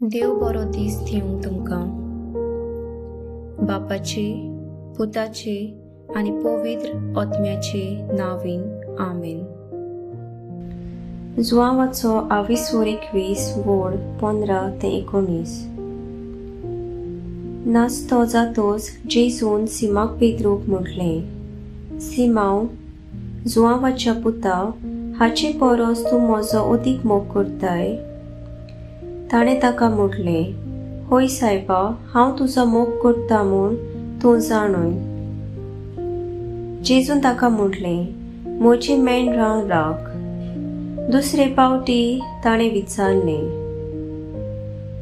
देव बरो दीस दिवंक तुमकां. बापाचे, पुताचे आनी पवित्र आत्म्याचे नांवान, आमेन. जुवांवाचो आविस्वोर 21 वोळ 15 ते 19. नाचतो जातोच जेजून सिमाक पेद्रूक म्हटलें, सिमांव, जुवांवाच्या पुता, हाचे परस तूं म्हजो अदीक मोग करताय? ताणें ताका म्हटलें, हय सायबा, हांव तुजो मोग करता म्हूण तूं जाणूय. जेजून ताका म्हटलें, म्हजी मेंढरां राख. दुसरे पावटी ताणें विचारलें,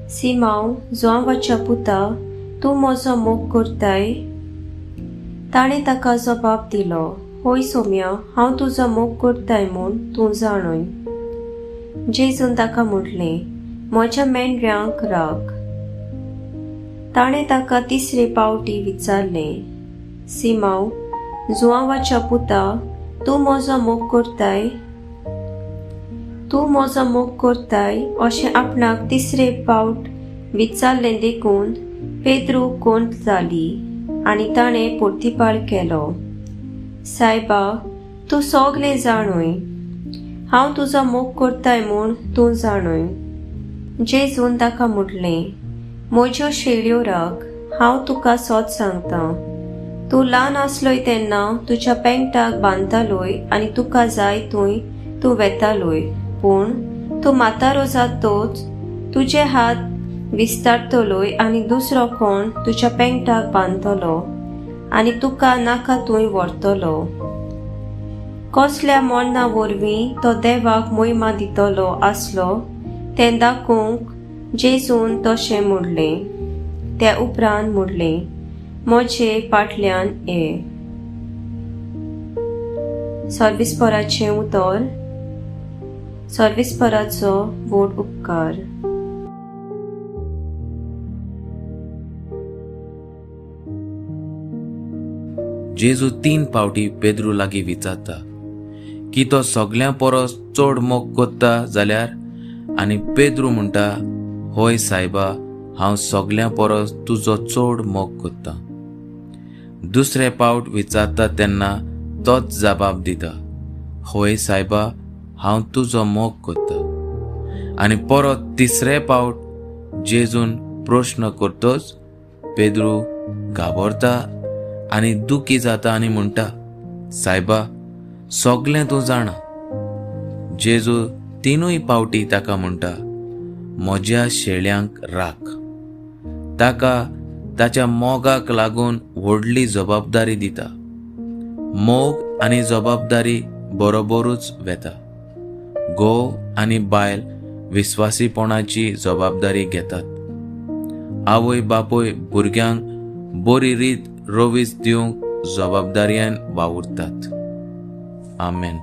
सिमांव, जुवांवाच्या पुता, तूं म्हजो मोग करताय? ताणें ताका जबाब दिलो, हय सोम्या, हांव तुजो मोग करताय म्हूण तूं जाणूय. जेजून ताका म्हटलें, म्हज्या मेंढऱ्यांक राख. ताणें ताका तिसरे पावटी विचारलें, सिमांव, जुवांवाच्या पुता, तूं म्हजो मोग करताय? तूं म्हजो मोग करताय अशें आपणाक तिसरे पावट विचारलें देखून पेद्रूक कोंत जाली आनी ताणें पोर्तिपाळ केलो, सायबा, तूं सगलें जाणूय, हांव तुजो मोग करताय म्हूण तूं जाणूय. जेजून ताका म्हटलें, म्हज्यो शेळयो राख. हांव तुका सत सांगतां, तूं ल्हान आसलोय तेन्ना तुज्या पेंगटाक बांदतालोय आनी तुका जाय थंय तूं वेतालोय, पूण तूं म्हातारो जातोच तुजे हात विस्तारतलोय आनी दुसरो कोण तुज्या पेंगटाक बांदतलो आनी तुका नाका थंय व्हरतलो. कसल्या मरणा वरवीं तो देवाक मोहिमा दितलो आसलो तें दाखोवंक जेजून तशें म्हणलें. त्या उपरांत म्हणलें, म्हजे फाटल्यान ये. सर्विसपराचें उतर. सर्विसपराचो व्हड उपकार. जेजू 3 पावटी पेद्रू लागीं विचारता की तो सगळ्यां परस चड मोग करता जाल्यार, आनी पेद्रू म्हणटा, हय सायबा, हांव सगळ्यां परस तुजो चड मोग करता. दुसरे पावट विचारता तेन्ना तोच जबाब दिता, हय सायबा, हांव तुजो मोग करता. आनी परत तिसरे पावट जेजून प्रश्न करतोच पेद्रू घाबरता आनी दुखी जाता आनी म्हणटा, सायबा, सगळें तूं जाणा. जेजू 3 पावटी ताका म्हणटा, म्हज्या शेळ्यांक राख. ताका ताच्या मोगाक लागून व्हडली जबाबदारी दिता. मोग आनी जबाबदारी बरोबरूच वेता. घोव आनी बायल विस्वासीपणाची जबाबदारी घेतात. आवय बापूय भुरग्यांक बरी रीत रोवीस दिवंक जबाबदारयान वावुरतात. आमेन.